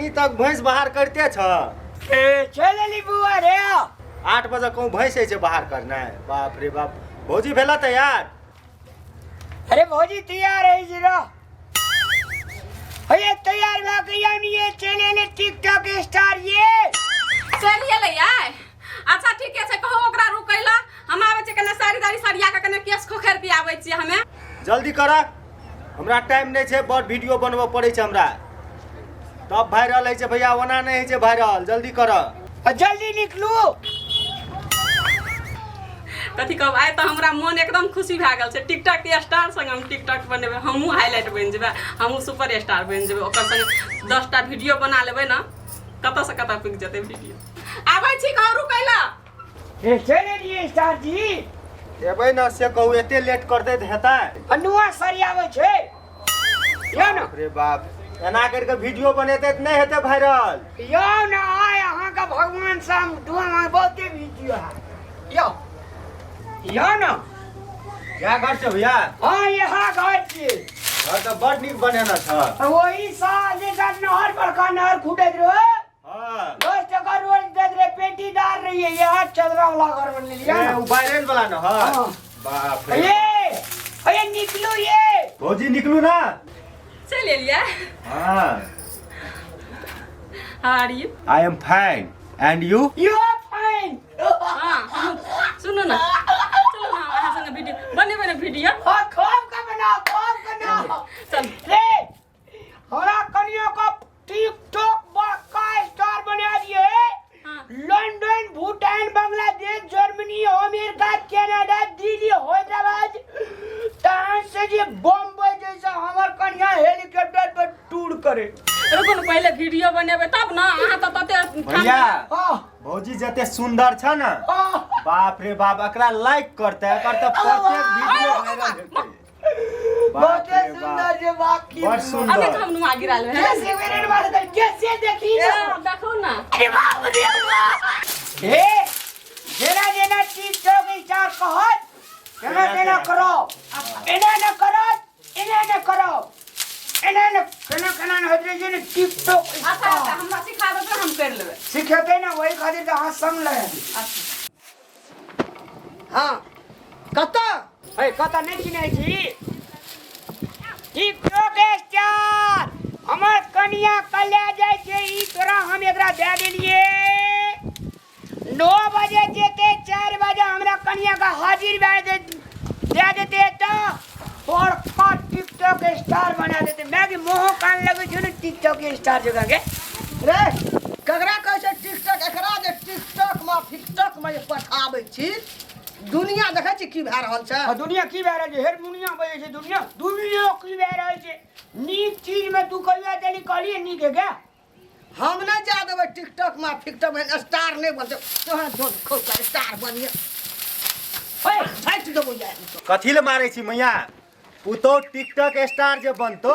अखनी तक भैंस बाहर करिते छ। ए चलि एली बुआ रे। 8 बजे कहूँ भैंस होइ छै बाहर करनाइ? बाप रे बाप, भौजी भेला तैयार? अरे भौजी तैयार है जी रो। अरे तैयार भऽ के यानी ये चलि एले टिकटॉक स्टार ये। चलि एलै आइ। अच्छा ठीके छै, कहू ओकरा रुकै ला, हम आबै छियै कने साड़ी दाड़ी सरिया के कने केश खोखरि के आबै छियै हमे। जल्दी कर, हमरा टाइम नहि छै, बड़ वीडियो बनबऽ पड़ै छै हमरा, तब वायरल होइ छै भैया, ओना नहि होइ छै वायरल। जल्दी कर, जल्दी निकलू। कथी कहब, आइ तऽ हमरा मन एकदम खुशी भए गेल छै। टिकटॉक के स्टार संग हम टिकटॉक बनेबै, हमहूँ हाईलाइट बनि जेबै, हमहूँ सुपर स्टार बनि जेबै। ओकर संग 10टा वीडियो बना लेबै ने, कतऽ से कतऽ पुगि जेतै वीडियो। आबै छी, कहू रुकै ला। ए चलि एलियै स्टार जी। एबै ने से कहू, एते लेट करतै तऽ हेतै? अनुआ सरियाबै छै यौ ने। रे बाप, एना करि कऽ वीडियो बनेतै तऽ नहि हेतै वायरल। यौ ने, आइ अहाँके भगवान से हम दुआ मांग, बहुते वीडियो है यौ। यौ ने, इएह घर छै भैया? हाँ, इएह घर छियै। घर तऽ बड़ नीक बनेने छ। वही साल जे नहर बड़का नहर खुटैत रहो, हाँ। 10 टका रोज देत रहे, पेटीदार रहिए, यहाँ चदरा वाला घर बन लिया। ए, उ वायरल वाला न है? हाँ। बाप रे। ये अरे निकलू ये। भौजी निकलू ना। चलि एलियै। हाँ। How are you? I am fine and you? You are fine. हाँ, सुनू ना, चलू ना अहाँ संगे वीडियो बनेबै ने वीडियो। हाँ, खूब का बनाओ, खूब बनाओ। चल। रे हमरा कनिया का टिकटॉक बड़का स्टार बना दिए। हाँ। London, Bhutan, Bangladesh, Germany, America, Canada, Delhi, Hyderabad, तहाँ से जे बम्बई जैसा हमर कनिया हेलीकॉप्टर पर टूर करे। रुकू ने, पहिले वीडियो बनेबै तब ने। अहाँ तऽ तते भैया। हाँ। भौजी जते सुंदर छ ने, हाँ। बाप रे बाप, एकरा लाइक करते, एकर तऽ प्रत्येक वीडियो वायरल हेतै। बहुते सुंदर जे बाकी बड़ सुंदर। अभी हम नुआ गिरा लेबै। कैसे मेरे बात कर, कैसे देखी ना? ए, देखू ना। अरे बाप रे बाप। हे जेना जेना टिकटॉक स्टार कहत तेना तेना करो, एना न करो, एना न करो, एना न केना केना न होइत रहै छै ने टिकटॉक अच्छा अच्छा स्टार। हमरा सिखा देबै, हम कर लेबै। सिखेतै ने, वही खातिर तऽ अहाँ संग लए। अच्छा। हाँ, कतऽ? हे, कतऽ नहि चिन्है छी? टिकटॉक स्टार हमर कनिया कल्या जाइ छै। ई तोरा हम एकरा दए देलियै, 9 बजे जेतै, 4 बजे हमरा कनिया के हाजिर भए दे दए देतै तऽ बड़का टिकटॉक स्टार बना देतै। मैं कि मोहो कान लगै छौ ने टिकटॉक स्टार जकाँ के। रे, ककरा कहै छै टिकटॉक? एकरा जे टिकटॉक मे फिकटॉक मे जे पठाबै छी, दुनिया देखै छी की भए रहल छै। आ दुनिया की भए रहल छै? हेर मुनिया बजै छै। दुनिया दुनिया की भए रहल छै? नीक चीज मे तू कहिया देली कहलियै नीक है क्या? हम नहि जा देबै टिकटॉक मे फिकटॉक मे, स्टार नहि बनतै। तोहरा जोन खौ के स्टार बनिए। ओए छाटि देबो जाय। कथी ले मारै छी मैया? पुतोह टिकटॉक स्टार जे बनतो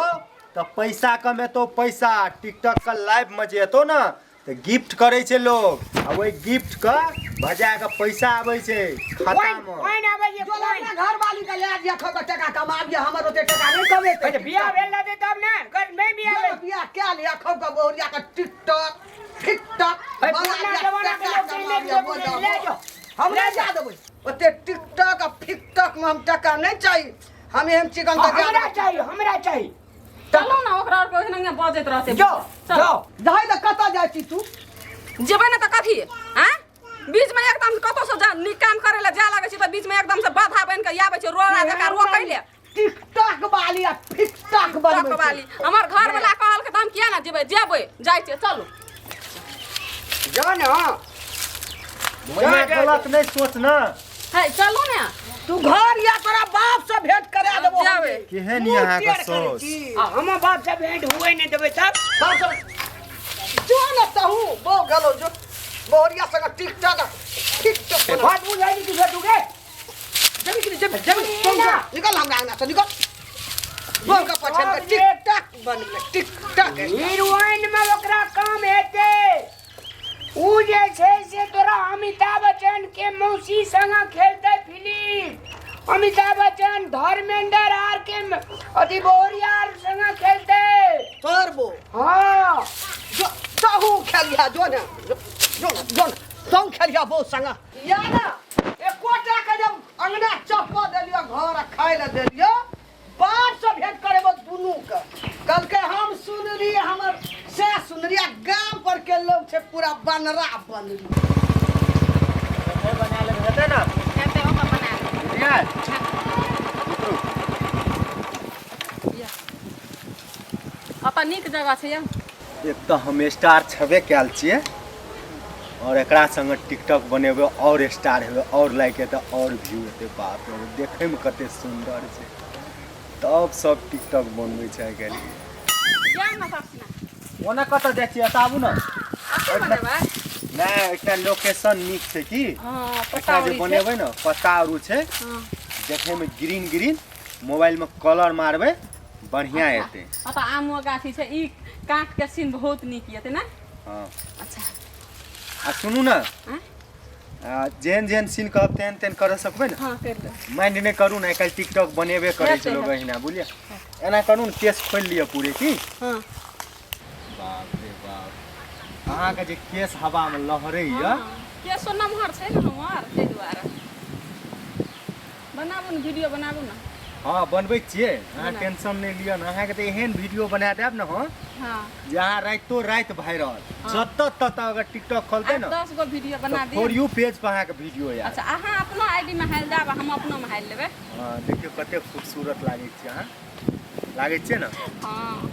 तऽ पैसा कमेतो पैसा। टिकटॉक के लाइव में जे एतो ने तऽ गिफ्ट करै छै लोग, आ ओहि गिफ्ट के भजा के पैसा आबै छै खाता कोइन में। कोइन आबै छै जो कोइन अपना घर वाली के लए दिया, खो के टका कमाबिया, हमर ओते टका नहि कमेतै। अच्छा, बियाह भेल रहतै तब ने कर, नहि बियाह भेल। बियाह कए लिया, खो के बहुरिया के टिकटॉक फिकटॉक अरे बना पुरना दिया, जमाना के टका लोग के कमाबिया, नहि बोझा ले जाओ। हम ले नहि जा जाओ। देबै ओते टिकटॉक आ फिकटॉक में, हम टका नहि चाही, हम एहन चिकन हाँ, तऽ जा हमरा देबै। चाही, हमरा चाही। चलू ने, ओकरा आरके ओहिना बजैत रहतै। जो चल। जो जाहि तऽ कतऽ जाइ छी तू? जेबै ने तऽ कथी आँय? बीच में एकदम कतौ से जा नीक काम करे ले जाय लागै छी तऽ बीच में एकदम से बाधा बनि के आबै छै, रोड़ा जकाँ रोकै ले। टिकटॉक वाली आ फिकटॉक बनबै टक छै। वाली। हमर घर वाला कहलकै तऽ हम किया ने जेबै? जेबै, जाइ छियै, चलू। जो ने। मैया, गलत नहि सोच ने। है, चलू ने। तू घर या तोरा बाप से भेंट करा देबो। जाबे। केहन मुँह अहाँके टेढ़ करै सोच? छी। आ हमर बाप से भेंट हुए नहि देबै तब? बाप से जो ने तहू बो गेलो, जो बहुरिया संग टिकटॉक टिकटॉक बना। बात बुझाइ नहि किछो तू के। जेबी कि नहि जेबी? जेबी तुम जो, निकल हमरा अंगना से निकल। बोल के पछेल के टिकटॉक बन गेलै टिकटॉक। हीरोइन में ओकरा काम हेतै। उ जे छै से तोरा अमिताभ बच्चन के मौसी संग खेलतै फिल्म। अमिताभ बच्चन, धर्मेंद्र आर के अथी बहुरिया आर संग खेलतै। तोहर बो? हाँ। जो। तहू खेलिहा जो ने, जो जो जो ने, तहू खेलिहा बहुत संग या ना। एकोटा के जब अंगना चप्पा देलियो, घर आ खाय ले देलियो, बाप से भेंट करेबो दुनू के। कहलकै हम सुनली, हमर से सुनली, आ गाम पर के लोग छै पूरा बनरा बनरी। बना लेबै, हेतै ने? हेतै, ओकर बना लेबै। बुझलियै? उतरू। ओतऽ नीक जगह छै यौ। एक तऽ हम स्टार छेबे कयल छियै, और एकरा संगे टिकटॉक बनेबै और स्टार हेबै, और लाइक हेतै और व्यू हेतै। बाप रे, देखैमे कते सुन्दर छै। तब सब टिकटॉक बनबै छै आइ काल्हि। जाउ ने सब सिना। ओना कतऽ जाइ छियै? एतऽ आबू ने। कतऽ बनेबै? नहि, एकटा लोकेशन नीक छै की। हँ, एकटा पत्ता जे उड़ी छै। बनेबै ने, पत्ता आरू छै। हँ। देखैमे ग्रीन ग्रीन, मोबाइलमे कलर मारबै, बढ़िआँ एतै। ओतऽ आमो गाछी छै। ई काँट के सीन बहुत नीक एतै ने? हँ। अच्छा। आ सुनू ने। आँय? आ, जेहन जेहन सीन कहब तेहन तेहन कर सकबै ने? हँ, करि लेबै। माइंड नहि करू ने, आइ काल्हि टिकटॉक बनेबे करै छै हेतै, लोक हेतै। अहिना, बुझलियै? एना करू ने, केश खोलि लिअ पूरे की। हँ। बाप रे बाप, अहाँके जे केश हवामे लहरैया। हँ, केशो नमहर छै ने हमर, ताहि दुआरे। बनाबू ने, वीडियो बनाबू ने। हँ, बनबै छियै। अहाँ बनाउ। टेंशन नहि लिअ ने, अहाँके तऽ एहन वीडियो बना देब ने हम हँ जे अहाँ रातिो राति वायरल। हँ। जतऽ ततऽ अगर टिकटॉक खोलतै ने, 10 गो वीडियो बना तऽ दियौ। फॉर you page पर अहाँके वीडियो आयत। अच्छा, अहाँ अपनो आईडी में हालि देब आ हम अपनो में हालि लेबै। हँ, देखियौ कते खूबसूरत लागै छै अहाँ, लागै छियै ने? हँ।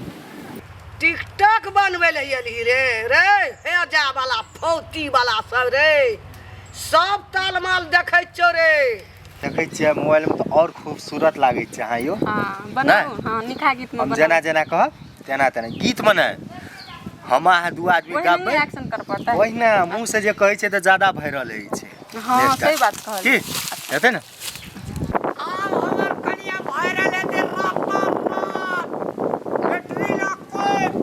टिकटॉक बनबै लए एलही रे? रे हेजा वाला, फौती वाला सब रे, सब तालमाल देखै छौ रे। देखै छियै मोबाइलमे तऽ आओर खूबसूरत लागै छै अहाँ यौ। हँ, बनाबू। हँ, निका गीत में हम बनाबू। जेना जेना कहब तेना तेना गीत मने हम अहाँ दू आदमी ओहिने गाबै। एक्शन कर पड़तै। ओहिना मुँह से जे कहै छै तऽ ज्यादा वायरल होइ छै। हँ, नेक्स्ट सही टाइम। बात कहलियै। की हेतै ने? आब हमर कनिया वायरल हेतै रातारात। कैटरीना कैफ,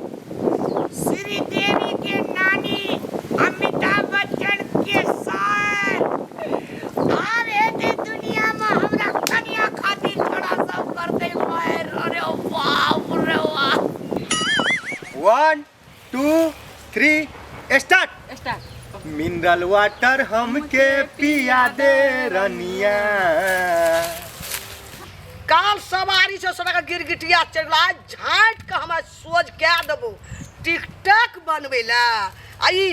श्रीदेवी के नानी, अमिताभ बच्चन के सार आब हेतै दुनिया में। हमरा कनिया खातिर थोड़ा सब करतै वायर। अरे बाप रे बाप! 1 2 3 स्टार्ट। स्टार्ट। मिनरल वाटर हमके पिया दे रनिया। काल सवारी से सड़क गिरगिटिया चढ़ गेलो, आज झाँटि के हमरा सोझ कए देबो। टिकटॉक बनबै लए आ ई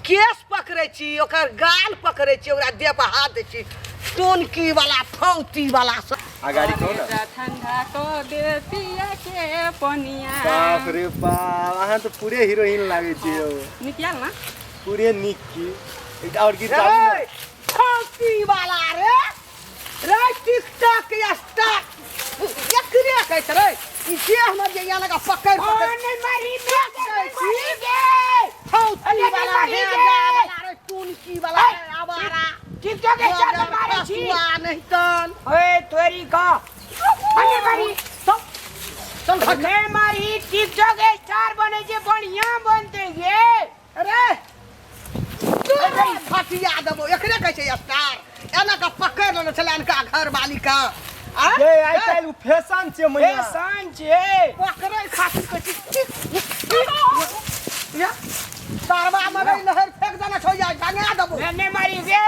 केस पकड़ै छी, ओकर गाल पकड़ै छी, ओकरा देह पर हाथ दै छी, टोनकी वाला, फौती वाला सब। अगाडि कहू ने। ठंडा को दे पिया के पनिया। बाप रे बाप, अहाँ तऽ पूरे हीरोइन लागै छियै यौ। नीक आयल ने? पूरे नीक। की एकटा आओर गीत गाबू ने। रे फौती वाला, रे रे टिकटॉक स्टार एकरे कहै छै रे। ई जे हमर जे यहाँ लगा पकड़ पकड़ नहीं मारी मैं, कहै छी। मारी गे। फौती अरे वाला, मारी हे गे। वाला रे, टुनकी वाला रे, आवारा टिकटॉक स्टार मारे छी। फसुआ नहीं तन। ओए तोरी का, अरे मारी। चल चल भाग। नहीं मारी, टिकटॉक स्टार बने छै, बढ़िया बनते गे। अरे तोरा फटिया देबो। एकरे कहै छै स्टार। एना के पकड़ लेने छलै अनका घर वाली के आ? ये आइ काल्हि उ फैशन छै मैया। फैशन छै। पकड़ै खातिर कहै छी टिक टिक। या सरवा मगई नहर फेंक देने छौ, या भंगा देबो। नहीं नहीं मारी गे।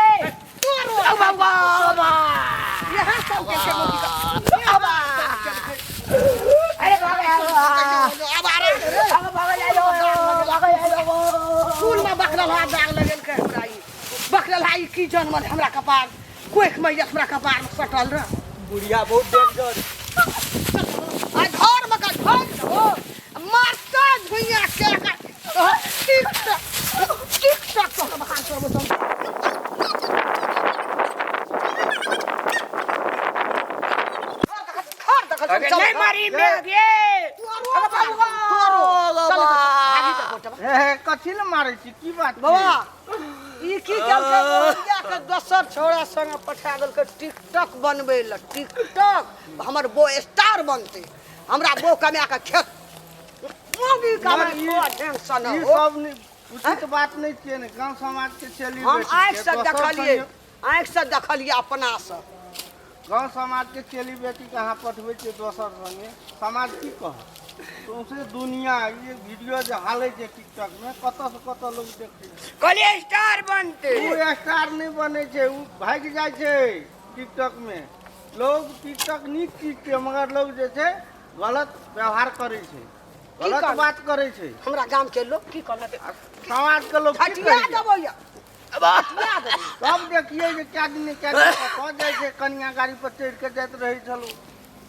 तोरो बाबा बाबा। यह सब के के मोदी का अबा। अरे बाबा आवारा रे। बाबा बाबा जाइयो बाबा जाइयो। फूल में बकरल हा, दाग लगेल के हमरा। ई बकरल हा, ई की जनमल हमरा कपार कोख में? हमरा कपार में सटल रह। बुढ़िया बहुत डेंजर। आ घर में का ठोक देबो, मारता भुइया के का। टिक टक टिक टक तो बाहर करबो सब। घर देखल। अरे नहीं मारी मैं गे। तोरो चल भागी तो। ए, कथी लए मारै छी? की बात छै? बाबा, ई की केलकै? मोहनिया के दोसर छौड़ा संगे पठा देलकै टिकटॉक बनबै लए। टिकटॉक हमर बो स्टार बनतै, हमरा बो कमा के खेत मौगी कमाय। ई- थोड़ा टेंशन ई हो। सब नहि उचित बात नहि छियै ने, गाँव समाज के हम सेलिब्रिटी आँखि से छियै, दोसर देखलियै, संगे- आँखि से देखलियै अपना से। गाँव समाज के सेलिब्रिटी के अहाँ पठबै छियै दोसर संगे, समाज की कहत? सौंसे दुनिया ई वीडियो जे हालै छै टिकटॉक में कतऽ से कतऽ लोग देखै छै। कहलियै स्टार बनतै। ओ स्टार नहि बनै छै, ओ भागि जाइ छै टिकटॉक में। लोग टिकटॉक नीक चीज छै, मगर लोग जे छै गलत व्यवहार करै छै, गलत कहलक? बात करै छै। हमरा गाम के लोग की कहलक? आ समाज के लोग की हटिया कहै छै? देबो या, हटिया देबो। सब देखिए जे क्या दिन क्या दिन कतऽ जाइ छै। कनिया गाड़ी पर चढ़ि के जाइत रहै छलहुँ।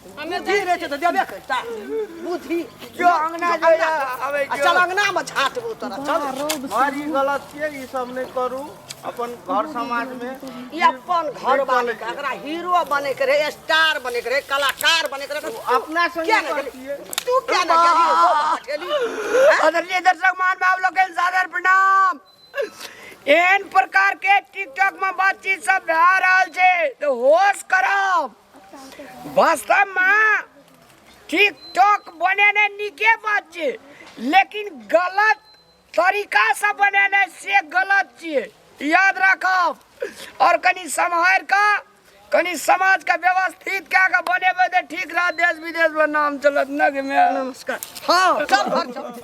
बुद्धि रहै छै तऽ देबे करता बुद्धि। जो अंगना जो आबै आ चल अंगना में झाँटबो तोरा, चल। मगर ई गलत छियै, ई सब नहि करू अपन घर समाज में। ई अपन घर वाले के अगरा हीरो बने के रहे, स्टार बने के रहे, कलाकार बने के रहे, तू अपना संगे किया ने गेली? करतियै। तू क्या ने गेली? बो पठेली। आदरणीय दर्शक महानुभाव लोकनि, सादर प्रणाम। एहन प्रकार के टिकटॉक में बातचीत सब भए रहल छै तऽ होश करब। वास्तव में टिकटॉक बनेने नीके बात छै, लेकिन गलत तरीका से बनेने से गलत छियै, याद राखब। और कनि सम्हारि कऽ, कनि समाज के व्यवस्थित कए कऽ बनेबै तऽ ठीक रहत, देश विदेश में नाम चलत। नग में नमस्कार। हाँ, चल घर चल।